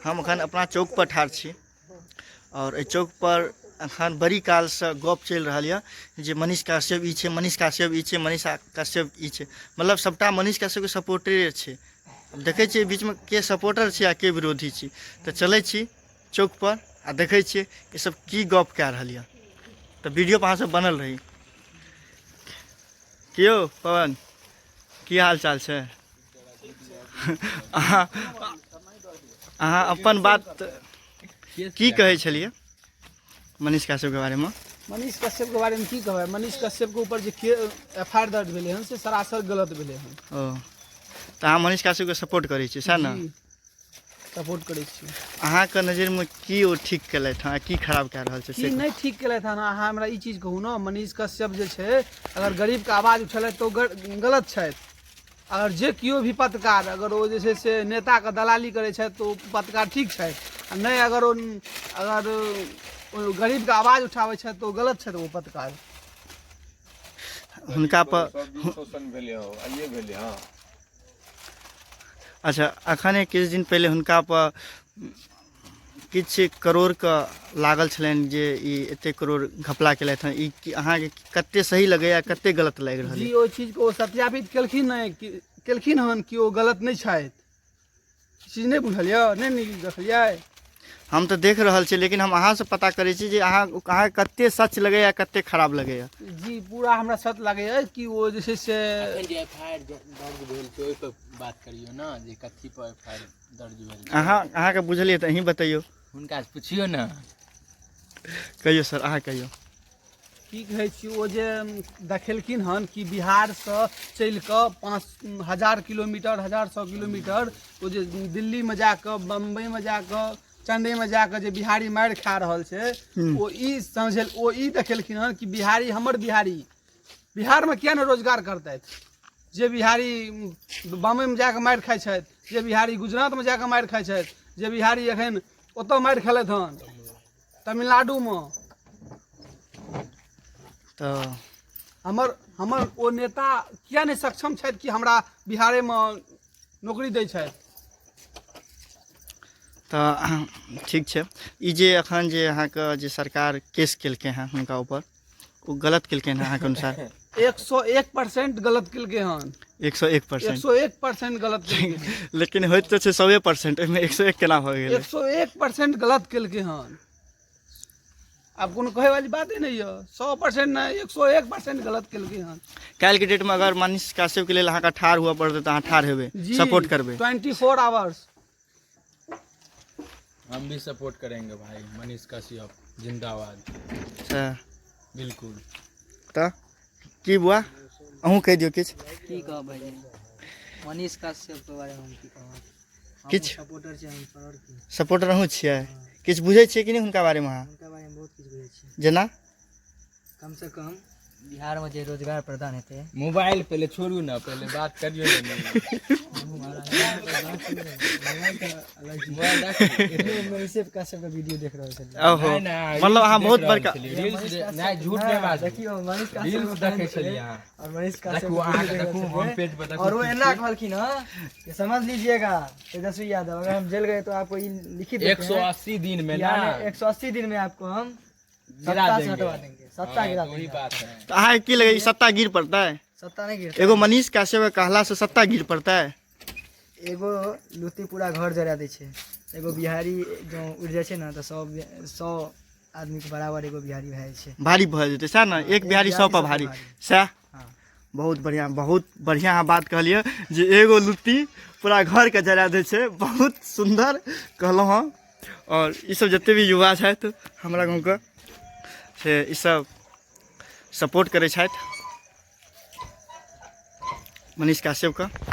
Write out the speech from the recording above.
हम अखन अपना चौक पर ठाढ़ छी और एहि चौक पर अखन बड़ी कालसँ गप चलि रहल यऽ जे मनीष काश्यप ई छै, मनीष काश्यप ई छै, मनीष काश्यप ई छै, मतलब सबटा मनीष काश्यपके सपोर्टरे छै। आब देखै छियै बीचमे के सपोर्टर छै आ के विरोधी छी। तऽ चलै छी चौक पर आ देखै छियै ई सब की गप कए रहल यऽ। तऽ वीडियो पर अहाँ सब बनल रही। की यौ पवन, की हाल चाल छै? अहाँ अहाँ अपन बात की कहै छलियै मनीष काश्यपके बारेमे? मनीष कश्यपके बारेमे की कहबै, मनीष कश्यपके ऊपर जे के एफ I R दर्ज भेलै हन से सरासर गलत भेलै हन। ओ तऽ अहाँ मनीष काश्यपके सपोर्ट करै छियै सएह ने? जी, सपोर्ट करै छी। अहाँके नजरिमे की ओ ठीक केलथि हँ, की खराब कए रहल छै? की नहि ठीक केलथि हन, अहाँ हमरा ई चीज कहू ने। मनीष कश्यप जे छै अगर गरीबके आवाज उठेलथि तऽ ओ गलत छथि। अगर जे केओ भी पत्रकार अगर ओ जे छै से नेताके दलाली करै छथि तऽ ओ पत्रकार ठीक छथि, आ नहि अगर ओ अगर ओ गरीबके आवाज उठाबै छथि तऽ ओ गलत छथि ओ पत्रकार। हुनका पर शोषण भेलै हँ, आइए भेलै हँ। अच्छा, अखने किछु दिन पहिले हुनका पर किछु करोड़के लागल छलनि जे ई एतेक करोड़ घपला केलथि हँ, ई की अहाँके कते सही लगैए, कते गलत लागि रहल जी, यऽ? ओहि चीजके ओ सत्यापित केलखिन नहि कि केलखिन हन कि ओ गलत नहि छथि। चीज नहि बुझल यऽ? नहि न्यूज देखलियै? हम तऽ देख रहल छी, लेकिन हम अहाँसँ पता करै छी जे अहाँके कते सच लगैए, कते खराब लगैए। जी, पूरा हमरा सच लगैए कि ओ जे छै से अखन जे एफ I R दर्ज भेल छै ओहि पर बात करियौ ने, जे कथी पर एफ I R दर्ज भेल छै। अहाँके बुझलियै तऽ अहीं बतैयौ। हुनका से पुछियौ ने। कहियौ सर, अहाँ कहियौ। की कहै छी, ओ जे देखेलखिन हन कि बिहारसँ चलि कऽ 5000 किलोमीटर, 1100 किलोमीटर ओ जे दिल्लीमे जाकऽ, बम्बईमे जाकऽ, चेन्नईमे जाकऽ जे बिहारी मारि खा रहल छै, ओ ई समझ ओ ई देखेलखिन हन कि बिहारी हमर बिहारी बिहारमे किया नहि रोजगार करतथि। जे बिहारी बम्बईमे जाकऽ मारि खाइ छथि, जे बिहारी गुजरातमे जाकऽ मारि खाइ छथि, जे बिहारी एखन ओतऽ मारि खेलथि हन तमिलनाडुमे, तऽ हमर ओ नेता किया नहि सक्षम छथि कि हमरा बिहारेमे नौकरी दै छथि? तऽ ठीक छै, ई जे अखन जे अहाँके जे सरकार केस केलकै हँ हुनका ऊपर, ओ गलत केलकै हँ अहाँके अनुसार? 101% गलत केलकै हन। एक सए एक एक परसेंट? 101% गलत केलकै हन। लेकिन होइत तऽ छै 100%, ओहिमे 101 केना भऽ गेलै? 101% गलत केलकै हन। आब कोनो कहै वाली बाते नहि यऽ। 100% नहि, 101% गलत केलकै हन। काल्हिके डेटमे अगर मनीष काश्यपके लेल अहाँके ठाढ़ हुअ पड़तै तऽ अहाँ ठाढ़ हेबै? जी, सपोर्ट करबै? 24 आवर्स। हम भी सपोर्ट करेंगे भाई, मनीष कश्यप जिंदाबाद। अच्छा, बिल्कुल। तऽ की बुआ, अहूँ कहि दियौ किछु। की कहब भाईजी, मनीष कश्यप के बारेमे हम की कहब? किछु। सपोर्टर छै हम और की। सपोर्टर अहूँ छियै? किछु बुझै छियै कि नहि हुनका बारेमे अहाँ? हुनका बारेमे बहुत किछु बुझै छियै। जेना? कम से कम बिहारमे जे रोजगार प्रदान हेतै। मोबाइल पहिले छोड़ू ने, पहिले बात करियौ ने। मोबाइल राखू। मनीषे कश्यप के वीडियो देख रहल छलियै। ओहो। नहि, नहि, मतलब अहाँ रील्स बहुत देख रहल बड़का छलियै। रील्स नहि, झूठ नहि बाजू। देखियौ, मनीष कश्यप रील्स के देखै fan छलियै अहाँ। और मनीष कश्यप देखू, के अहाँके वीडियो देख देखू, रहल होम छलियै। पेज पर देखू और वो की एना छै। कहलखिन हँ कि समझ लीजिएगा तेजस्वी यादव, अगर हम जेल गए तो आपको ई लिखित देते एक सौ हैं अस्सी दिन में कि ना आने 180 दिन में आपको हम गिरा सत्ता से देंगे। हटवा देंगे, सत्ता हाँ, गिरा तो वही देंगे। बात है। तऽ अहाँके की लगैए, ई सत्ता गिर पड़तै? सत्ता नहीं गिरता। एगो मनीष काश्यप के कहलासँ सत्ता गिर पड़तै? एगो लुत्ती पूरा घर जरा दै छै, एगो बिहारी जँ उड़ि जाइ छै ने तऽ 100 आदमीके बराबर एगो बिहारी भए जाइ छै। भारी भऽ जेतै सएह ने? एक बिहारी 100 पर भारी, सएह? हाँ। बहुत बढ़िआँ, बहुत बढ़िआँ अहाँ बात कहलियै जे एगो लुत्ती पूरा घरके जरा दै छै। बहुत सुन्दर कहलहुँ हँ। आओर ईसब जते भी युवा छथि हमरा गाँवके, से ईसब सपोर्ट करै छथि मनीष काश्यपके।